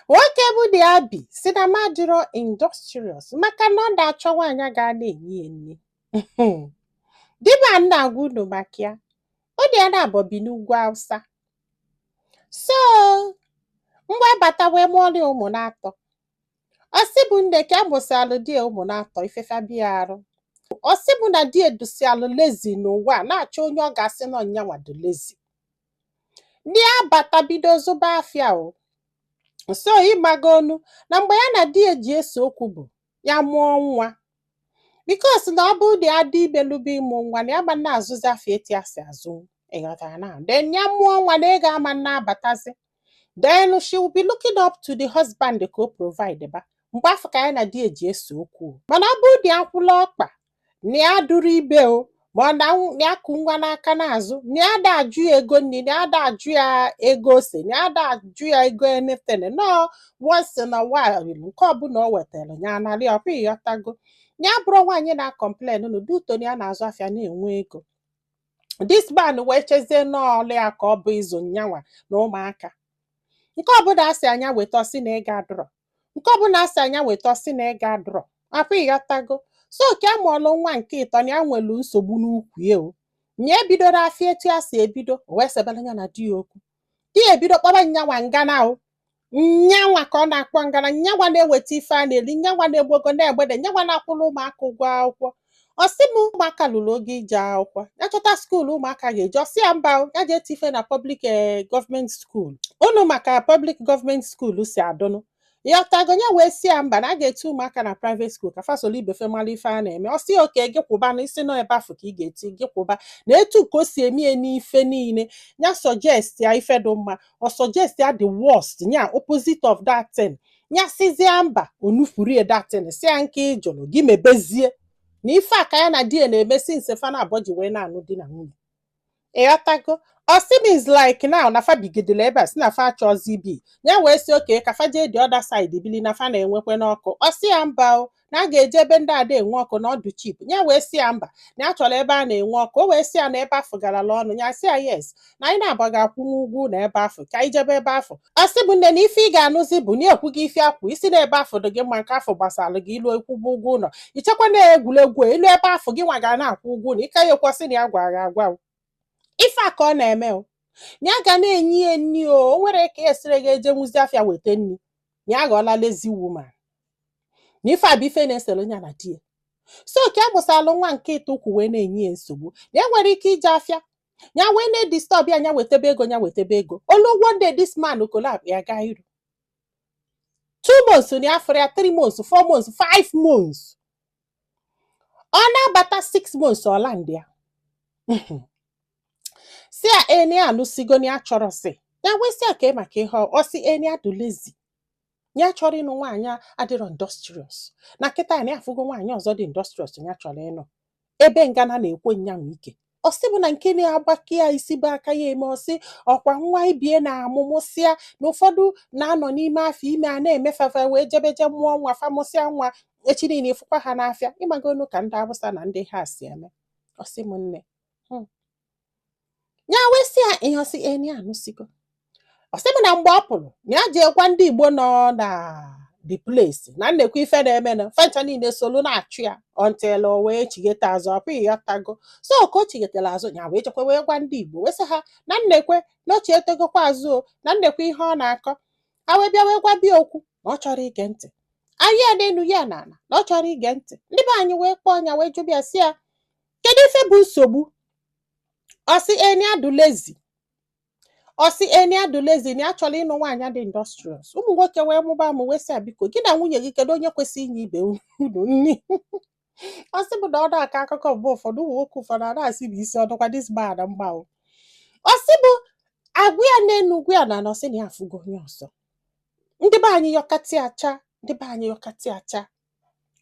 Nwoke bụ di ya bi si na m adịrọ industrious maka na ọ na-achọ nwaanyị ga na-enye ya nri. Di m a na-agwa unu maka ya, ọ dị ya na-abọ bi n'ugwu Awụsa. So mgbe bata wee mụọrọ ya ụmụ na-atọ. Ọ sị bụ nne, ka a mụsịalụ di ya ụmụ na-atọ, ifefa bịa arụ. Ọ sị bụ na di edusialụ lazy n'ụwa a, na-achọ onye ọ ga-asị na ọnyanwa dị lazy. Di ya bata bido zụba afịa o. So ịmago onu na mgbe ya na di ya ji ese okwu bụ ya mụọ nwa, because na ọ bụrụ na ya dị imelube ịmụ nwa, na ya ma na-azụzi afịa etu ya si azụ. Ịghọtara? Na then ya mụọ nwa na ego ama na-abatazi, then she will be looking up to the husband ka o provide ba. Mgbe afọ ka ya na di ya ji ese okwu. Mana ọ bụrụ na ya kwụla ọkpa na ya duru ibe o, ma ọ na ya kụ nwa n'aka n'azụ, na ya da ajụ ya ego nri, na ya da ajụ ya ego ose, na ya da ajụ ya ego anything, nọ once in a while nke ọbụla o wetara ya narị ọkwa. Ịghọtago? Ya bụrụ nwaanyị na-complain n'ụdị uto na ya na-azụ afịa na-enwe ego, this man wee chezie n'ọlụ ya ka ọ bụ ịzụ nyanwa na ụmụaka. Nke ọbụla asị anya weta, ọsị na ego adụrọ. Nke ọbụla asị anya weta, ọsị na ego adụrọ akwa. Ịghọtago? So ka a mụọlụ nwa nke ịtọ, na ya nwere nsogbu n'ukwu ya o, nya ebidoro afịa etu ya si ebido. O wee sebere ya na di ya okwu. Di ya ebido kpọba nyanwa ngana o, nyanwa ka ọ na-akpọ ngana, nyanwa na-eweta ife a na-eri, nyanwa na-egbogo na-egbede, nyanwa na-akwụrụ ụmụaka ụgwọ akwụkwọ. Ọ sị m, ụmụaka lụrụ oge ije akwụkwọ, ya chọta school ụmụaka ga-eje. Ọ sị ya mba o, ya jee tife na public government school unu, maka public government school si adụnụ. Ịghọtago? Ya wee sị ya mba, na a ga-eti ụmụaka na private school ka fasolo ibefe mara ife a na-eme. Ọ sị ya oke gị kwụba na isi nọ ebe afọ ka ị ga-eti gị kwụba na etu ka o si eme ya n'ife niile. Ya suggest ya ife dị mma, ọ suggest ya the worst, ya opposite of that thing. Ya sizie mba, onufurie that thing, si ya nke ị jụrụ gị mebezie na ife a ka ya na di ya na-eme since fa na abụọ ji wee na-anụ di na nwunye. Ịghọtago? Ọ sị m, is like now na fa bigidere ebe a, si na fa achọzi ibi. Ya wee sị oke ka fa jee the other side bili, na fa na-enwekwe n'ọkụ. Ọ sị ya mba o, na a ga-eje ebe ndị ada enwe ọkụ na ọdụ cheap. Ya wee sị ya mba, na ya chọrọ ebe a na-enwe ọkụ. O wee sị ya na ebe afọ garala ọnụ. Ya sị ya yes, na anyị na-abụ ga-akwụnwu ụgwọ na ebe afọ ka anyị jebe ebe afọ. Ọ sị bụ nne, na ife ị ga-anụzi bụ na ekwu gị ife akwụ isi na ebe afọ dị gị mma. Nke afọ gbasara gị ilu ekwụba ụgwọ ụlọ, ichekwa na egwuregwu ilu ebe afọ gị nwa ga na-akwụ ụgwọ ụlọ ike. Ya ekwesị na ya gwara agwa o. Ife a ka ọ na-eme o, ya ga na-enye ya nni o. O nwere ka esiri ga eje nwuzi afịa weta nni. Ya aghọọla lazy woman, na ife a bụ ife na-esere ya na di ya. So ka a gbụsalụ nwa nke ịtọ, ụkwụ wee na-enye ya nsogbu, na e nwere ike ije afịa, ya wee na-edisturb ya, ya wetebe ego, ya wetebe ego. Olu one day, this man kolo akpa ya gaa iru 2 months na afọ ya, 3 months, 4 months, 5 months, ọ na-abata 6 months, ọ land ya si ya eni alụsigo na ya chọrọ si ya wee sị ya ka maka ihe ọ sị eni adụ lazy, ya chọrọ ịnụ nwaanyị adịrọ industrious, na kịta na ya afụgo nwaanyị ọzọ dị industrious ya chọrọ ịnụ, ebe ngana na-ekwe nyanwụ ike. Ọ sị bụ na nke na-agbake ya isi bụ aka ya eme. Ọsị ọkwa nwa ibie na amụmụsịa na ụfọdụ na-anọ n'ime afọ ime a na-emefefe wee jebeje mụọ nwa, famụsịa nwa echi niile ịfụkwa ha n'afịa. Ịmagonu ka ndị Awụsa na ndị ha si eme. Ọsị m nne, ya wee sị ya ihe ọsị eni anụsigo. Ọ sị m na mgbe ọ pụrụ, na ya ji ekwa ndị Igbo nọ na the place na nnekwa ife na-emenụ, fancha niile solu na-achụ ya until o wee chighete azụ. Ọ pụghị ịghọtago? So ka o chighetere azụ, ya wee jekwa wee gwa ndị Igbo, wee sị ha na nnekwe na o chietegokwa azụ o, na nnekwe ihe ọ na-akọ. Ha wee bịa wee gwa bịa okwu na ọ chọrọ ige ntị anyị ya n'elu ya na ala, na ọ chọrọ ige ntị. Ndị be anyị wee kpọọ ya, wee jụbịa, sị ya kedu ife bụ nsogbu. Ọ sị eni adụ lazy, ọ sị eni adụ lazy, na ya chọrọ ịnụ nwaanyị dị industrious. Ụmụ nwoke wee mụba amụ, wee sị ya biko, gị na nwunye gị, kedu onye kwesịrị inye ibe unu nri? Ọ sị bụ na ọ na-akọ akụkọ mgbe ụfọdụ ụmụ nwoke ụfọdụ a na-asị bụ isi ọdụkwa this man mma o. Ọ sị bụ agwa ya n'enu gwa ya na ọ sị na ya afụgo onye ọzọ. Ndị be anyị yọkatị acha, ndị be anyị yọkatị acha.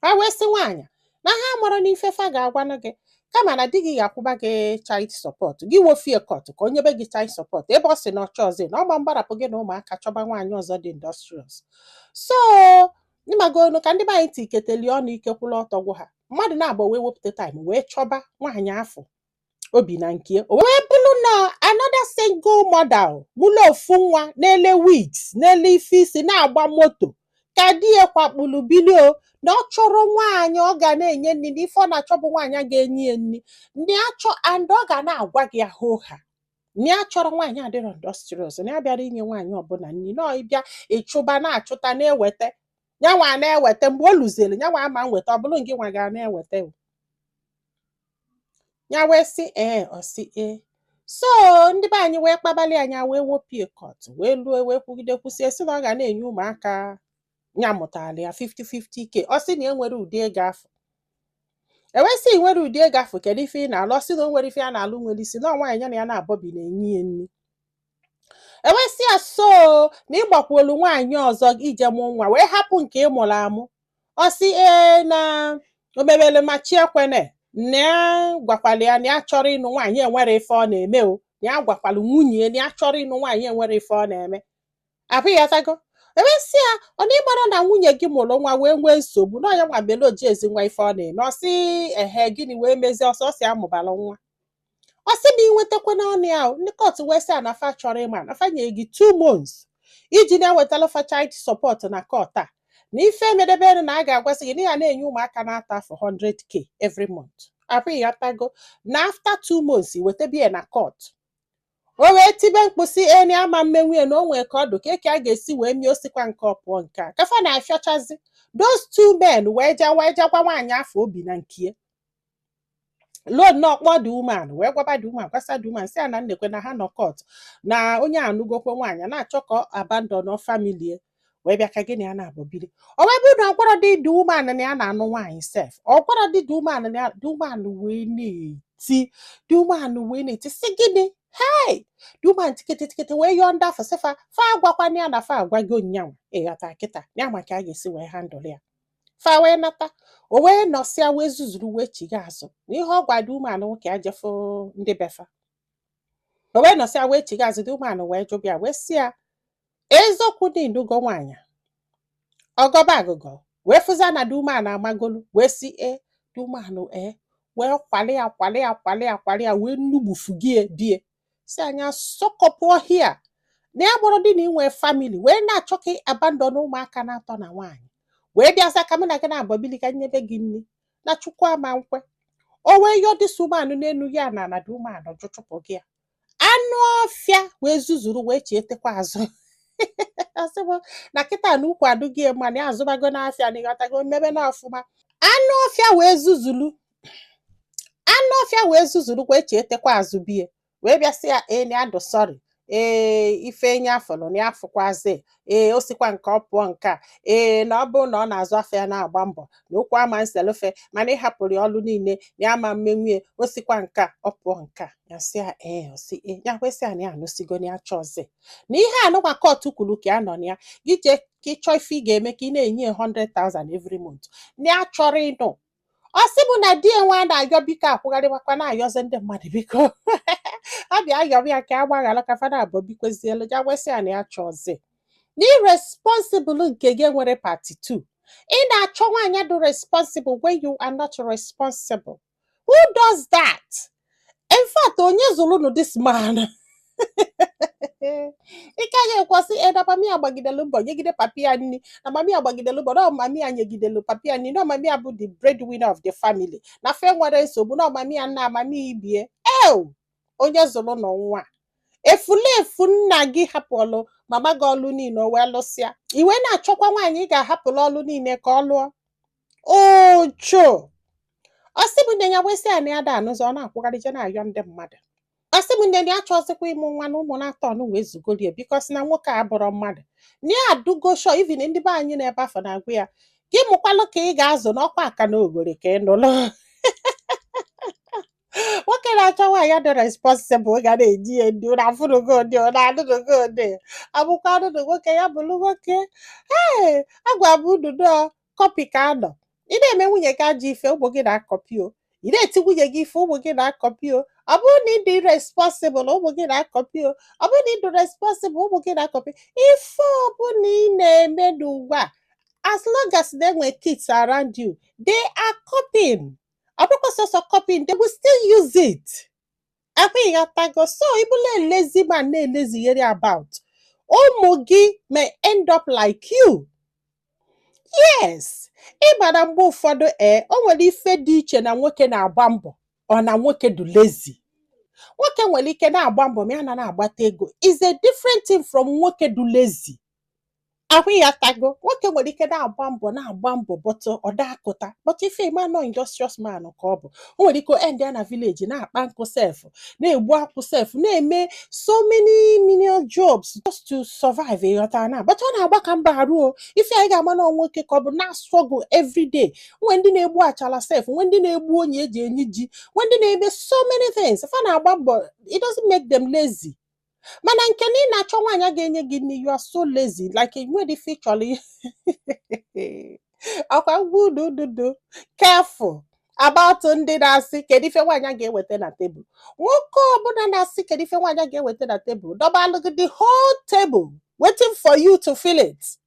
Ha wee sị nwaanyị na ha mara n'ife fa ga-agwanụ gị, kama na di gị ga-akwụba gị child support, gị wofie court ka o nyebe gị child support, ebe ọ sị na ọ chọọzi na ọgba mgbarapụ gị na ụmụaka chọba nwaanyị ọzọ dị industrious. So ịmagonu ka ndị be anyị tiketeli ọnụ ike kwụrụ ọtọ gwụ ha mmadụ na-abụ wee wepụta time wee chọba nwaanyị afọ. Obi na nke o wee bụrụ na another single mother mụlụ ofu nwa na-ele wigs, na-ele ife isi, na-agba moto ka di ya kwakpulu bilio, na ọ chọrọ nwaanyị ọ ga na-enye nri, na ife ọ na-achọ bụ nwaanyị a ga-enye ya nri ndị achọ, and ọ ga na-agwa gị ahụ ha na ya chọrọ nwaanyị adịrọ industrious, na ya bịara inye nwaanyị ọbụla nri, na ịbịa ịchụba na-achụta na-eweta nyanwa na-eweta. Mgbe o luzere nyanwa ama nweta, ọ bụrụ nke nwa ga na-eweta o. Ya wee sị ee, ọ sị ee. So ndị be anyị wee kpabalị anya, wee wopie court, wee lue, wee kwugide kwụsie, sị na ọ ga na-enye ụmụaka ya mụtara ya 50-50K. Ọ sị na e nwere ụdị ego afọ. Ewee sị, "Ị nwere ụdị ego afọ, kedu ife ị na-alụ?" Ọ sị na o nwere ife ya na-alụ nwere isi, na nwaanyị ya na ya na-abọbi na-enye ya nri. Ewee sị ya, so na ịgbakwuolu nwaanyị ọzọ ije mụọ nwa, wee hapụ nke ị mụrụ amụ? Ọ sị ee, na omebele ma chi ekwene, na ya gwakwala ya na ya chọrọ ịnụ nwaanyị enwere ife ọ na-eme o, na ya gwakwala nwunye ya na ya chọrọ ịnụ nwaanyị enwere ife ọ na-eme. Abụ ya tago. Ewee sị ya, ọ na ịmara na nwunye gị mụrụ nwa wee nwee nsogbu, na ọya nwa bele oji ezi nwa ife ọ na-eme? Ọ sị ehe. Gịnị wee mezie? Ọsọ ọ sị amụbala nwa. Ọ sị na ịnwetakwa n'ọnụ ya o. Ndị court wee sị ya na fa chọrọ ịma na fa nye gị 2 months iji na-ewetala fa child support na court a, na ife medebere na a ga-agwasị gị na ya na-enye ụmụaka na-ata afọ 100K every month. Abụ ịghọtago? Na after 2 months weta bie na court. O wee tibe mkpu sị eni ama mmenwu ya, na o nwee ka ọ dụ ka eke a ga-esi wee mie osikwa nke ọ pụọ nke a kafa na-afịọchazi. Those two men wee jee gwa nwaanyị afọ obi na nkie luo nnọọ, kpọọ the woman, wee gwaba the woman, gwasa the woman, sị ya na nnekwe na ha nọ court, na onye anụgokwe nwaanyị na-achọ ka ọ abandon family wee bịa ka gị na ya na-abụ biri. O wee bụrụ na ọ gwara dị the woman na ya na-anụ nwaanyị sef, ọ gwara dị the woman na ya. The woman wee na-eti, the woman wee na-eti sị gịnị? Hey, the woman tikete tikete, wee yọọ ndị afọ sị fa fa agwakwana ya na fa agwago nyanwa. Ịghọta kịta ya maka a ga-esi wee handle ya. Fa wee nata, o wee nọsịa, wee zuzuru, wee chiga azụ na ihe ọ gwa the woman ka ya jefụ ndị befa. O wee nọsịa, wee chiga azụ. The woman wee jụbịa, wee sị ya, eziokwu na ịnụgo nwaanyị? Ọgọba agụgọ wee fụza na the woman amagolu, wee sị e. The woman e wee kwali ya, kwali ya, kwali ya, kwali ya, wee nugbufugie die, si anya sọkọpụ ọhịa na ya gbọrọ dị na inwe family, wee na-achọ ka abandon ụmụaka na-atọ na nwaanyị, wee bịaza ka mụ na gị na-abọbili ka nyebe gị nri, na Chukwu ama nkwe. O wee yọọ this woman n'enu ya na na the woman jụchụpụ gị ya. Anụ ọfịa wee zuzuru, wee chietekwa azụ. Asị m na kịta na ukwu adụghị ya mma, na ya azụbago n'afịa, na ịghọtago mmebe na ọfụma. Anụ ọfịa wee zuzulu, anụ ọfịa wee zuzuru, wee chietekwa azụ bie, wee bịa sị ya ee, na ya dụ sorry, ee, ife enye afọlụ na ya afụkwazi, ee, o sikwa nke ọ pụọ nke a, ee, na ọ bụrụ na ọ na-azụ afọ ya na-agba mbọ na okwu ama nselufe, mana ịhapụrụ ya ọlụ niile na ya ama mmenwue, o sikwa nke a ọ pụọ nke a. Ya sị ya ee, ọ sị ee. Ya kwesị ya na ya anụsigo, na ya chọzi na ihe anụkwa court kwuru ka ya nọ na ya gị jee ka ị chọọ ife ị ga-eme ka ị na-enye ya 100,000 every month, na ya chọrọ ịnụ. Ọ sị bụ na di ya nwa na-ayọ biko, akwụgharịbakwa na-ayọzi ndị mmadụ biko ọ bịa ayọrọ ya ka a gbaghara, ka fada abụọ bikwezielu ya. Wesị ya na ya chọzi na irresponsible nke gị nwere part 2. Ị na-achọ nwaanyị dị responsible when you are not responsible. Who does that? In fact, onye zụrụ this man? Ike agaghị ekwesị e na mami ya gbagidelu mbọ nyegide papi ya nri, na mami ya gbagidelu mbọ, na mami ya nyegidelu papi ya nri, na mami ya bụ the breadwinner of the family, na fe nwere nsogbu, na mami ya nna mami ibie ew. Onye zụrụ nọ nwa efulefu nna gị hapụlụ mama gị ọlụ niile, o wee lụsịa, i wee na-achọkwa nwaanyị ị ga-ahapụlụ ọlụ niile ka ọ lụọ ocho. Ọ sị m nne ya wee sị ya na ya da anụzọ, ọ na-akwụgharị je na-ayọ ndị mmadụ. Ọ sị m nne na ya chọzikwa ịmụ nwa na ụmụ na-atọ ọnụ wee zugolie, because na nwoke a abụrọ mmadụ, na ya adụgo sure. Even ndị be anyị na-ebe afọ na-agwa ya gị mụkwalụ ka ị ga-azụ n'ọkwa aka na ogori ka ị nụlụ nwoke na-achọ nwaanyị dị responsible ga na-eji ya ndị ụra afụrụgo ụdị ọ na-adụrụgo ụdị abụkwa anụnụ nwoke ya bụrụ nwoke. Ee, agwa m unu nọọ copy ka anọ. Ị na-eme nwunye gị ajọ ife, ụmụ gị na-acopy o. Ị na-eti nwunye gị ife, ụmụ gị na-acopy o. Ọ bụrụ na ị dị responsible, ụmụ gị na-acopy o. Ọ bụrụ na ị dị responsible, ụmụ gị na-acopy. Ife ọbụla ị na-eme n'ụwa, as long as they nwere kids around you, they are copying. Ọ bụrụkwa sọsọ copying, they will still use it. Akwa ịghọtago? So ịbụla lazy man na-elezigheri about, ụmụ gị may end up like you. Yes, ịma na mgbe ụfọdụ, ee, o nwere ife dị iche na nwoke na-agba mbọ ọ na nwoke dị lazy. Nwoke nwere ike na-agba mbọ ma ya na na-agbata ego is a different thing from nwoke dị lazy. Ahụ ịghọtago? Nwoke nwere ike na-agba mbọ, na-agba mbọ, but ọ dakụta. But ife ịma nọ, industrious man ka ọ bụ. O nwere ike end ya na village na-akpa nkụ sef, na-egbu akwụ sef, na-eme so many menial jobs just to survive. Ịghọta na? But ọ na-agba ka mba arụ o. Ife anyị ga-ama na nwoke ka ọ bụ na struggle everyday. Nwe ndị na-egbu achala sef, nwe ndị na-egbu onye eji enyi ji, nwe ndị na-eme so many things. Fa na-agba mbọ, it doesn't make them lazy. Mana nke na ị na-achọ nwaanyị a ga-enye gị nri, you are so lazy, like nwere ife ị chọrọ. Ọkwa ngwa unu dudu, careful about ndị na-asị, "Kedu ife nwaanyị a ga-eweta na tebụl?" Nwoke ọbụla na-asị, "Kedu ife nwaanyị a ga-eweta na tebụl?" dọbalụ gị the whole table waiting for you to fill it.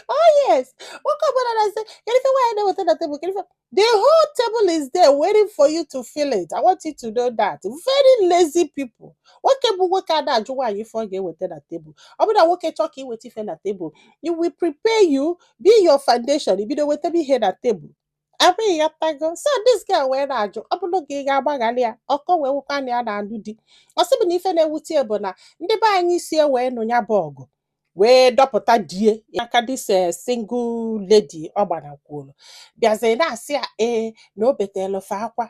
Oh yes, nwoke ọbụla na-asị, "Kedu ife nwaanyị na-eweta na tebụl?" Kedu ife, the whole table is there waiting for you to fill it. I want you to know that very lazy people. Nwoke bụ nwoke a na-ajụ nwaanyị ife ọ ga-eweta na tebụl. Ọ bụrụ na nwoke chọọ ka iweta ife na tebụl, he will prepare you, be your foundation, ibido wetebe ihe na tebụl. Abụghị ya tago. So this girl wee na-ajụ, ọ bụrụ gị, ị ga-agbaghalị ya ọkọ wee nwekwa na ya na-alụ di. Ọ sị bụ na ife na-ewute ya bụ na ndị be anyị si wee nụ ya bụ ọgụ wee dọpụta die aka this single lady ọ gbanakwuru, bịazie na-asị ya ee na o betelu fa akwa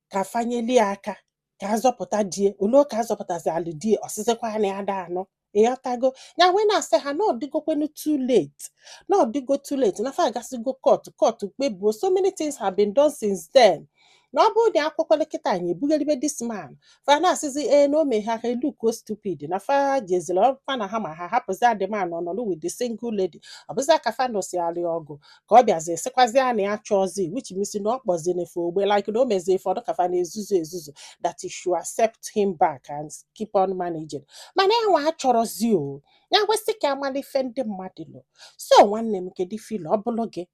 ka fanyeli ya aka ka azọpụta die oluo, ka azọpụtazi alụ die. Ọsịsịkwa na ya da anụ. Ịghọtago? Ya wee na-asị ha na ọ dịgokwenu too late, na ọ dịgo too late, na fa agasigo court, court kpebuo, so many things have been done since then, na ọ bụrụ na akwụkwọ kịta anyị ebugheribe this man. Fa na-asịzi ee na o mee ha, ha look stupid, na fa jeziri ọkwa na ha ma ha hapụzi adịman ọnọlụ with the single lady. Ọ bụzi ka fa nụsịarị ọgụ ka ọ bịazi sịkwazịa na ya chọọzi, which means na ọ kpọziri efe ogbe, like na o mezi ife ọdụ ka fa na-ezuzu ezuzu, that he should accept him back and keep on managing. Mana ya nwa achọrọzi o ya kwesị ka amala ife ndị mmadụ lụ. So nwanne m, kedu ife ọ bụlụ gị?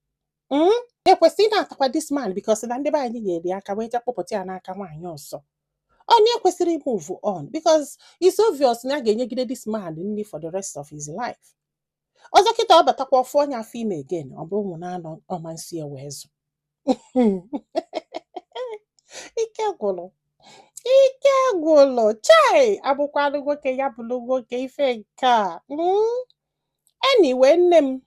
Ekwesị ị na-atakwa this man because na ndị be anyị nyere ya aka wee jee kpọpụta ya n'aka nwaanyị ọzọ? Onye kwesịrị move on, because it's obvious na a ga-enyegide this man nri for the rest of his life. Ọzọ kịta ọ batakwa ọfụ onye afọ ime again, ọ bụ ụmụ na-anọ ọma nsi ya wee zụ. Ike gwụrụ, ike gwụrụ. Chai, abụkwanụ nwoke ya bụrụ nwoke ife nke a. Anyway, nne m,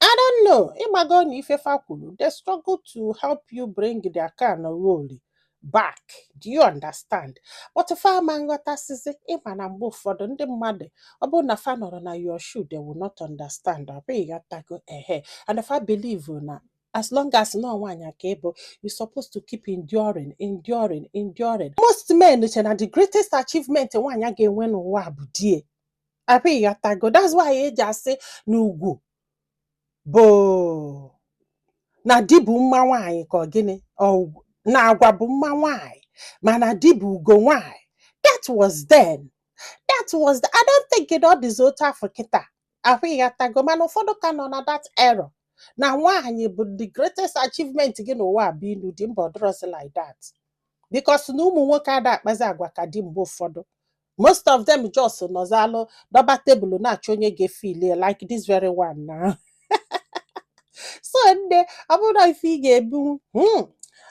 I don't know. Ịmago na ife fa kwuru, they struggle to help you bring their car na road back. Do you understand? But fa ama nghọtasịsị. Ịma na mgbe ụfọdụ ndị mmadụ, ọ bụrụ na fa nọrọ na your shoe, they will not understand. Ọ bụghị ghọtago? Ehe, and if I believe na as long as na nwaanyị ka ịbụ, you supposed to keep enduring, enduring, enduring. Most men che na the greatest achievement nwaanyị ga-enwe n'ụwa bụ die. Abụghị ghọtago? That's why eji asị na ugwu bụ na di bụ mma nwaanyị, ka ọ gịnị? Ọ na agwa bụ mma nwaanyị, mana di bụ ugo nwaanyị. That was then, that was the, I don't think it ọ dịzi otu afọ kịta. Ahụ ịghọtago? Mana ụfọdụ ka nọ na that error na nwaanyị bụ the greatest achievement gị n'ụwa bụ ịlụ di. Mba, ọdịrọzi like that, because na ụmụ nwoke ada akpazi agwa ka di. Mgbe ụfọdụ most of them just nọzalụ dọba tebụl na-achọ onye ga-efilie, like this very one now. So nne, ọ bụrụ na ife ị ga-ebu,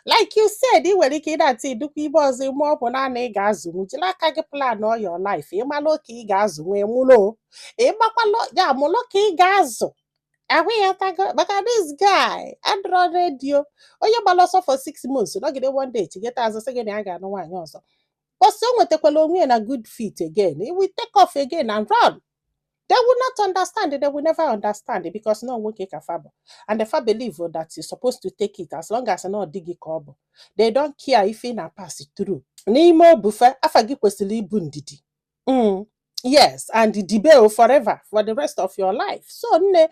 like you said, ị nwere ike ị na-ata idukwa ibe ọzọ ime. Ọ bụ naanị ị ga-azụnwu, jiri aka gị plan all your life. Ịmalụ oke ị ga-azụnwu, ịmụlụ ịgbakwalụ ya mụlụ ka ị ga-azụ. Ahụ ya tago, maka this guy adịrọ ready. Onye gbara ọsọ for 6 months, nọgide, one day chigeta azụ sị gị na ya ga-anụ nwaanyị ọzọ. Bọsị o nwetakwala onwe ya na good feet again, he will take off again and run. They will not understand. They will never understand, because no nwoke ka fa bụ, and the fa believe that you're supposed to take it as long as na ọ dị gị ka ọ bụ. They don't care if ị na-pass through n'ime obufe. Afa gị kwesịrị ịbụ ndidi. Yes, and dibe forever, for the rest of your life. So nne,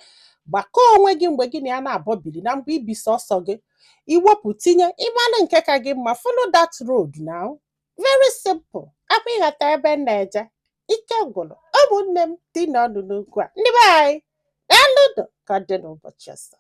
gbakọọ onwe gị mgbe gị na ya na-abọbili na mgbe ibi sọsọ gị, iwepụ tinye ịmalụ nke ka gị mma. Follow that road now. Very simple. Akwa ịghọta ebe m na-eje. Ike gwụrụ ụmụnne m dị n'ọnụ n'okwu a. Ndị be anyị, daalụnụ. Ka ọ dị n'ụbọchị ọzọ.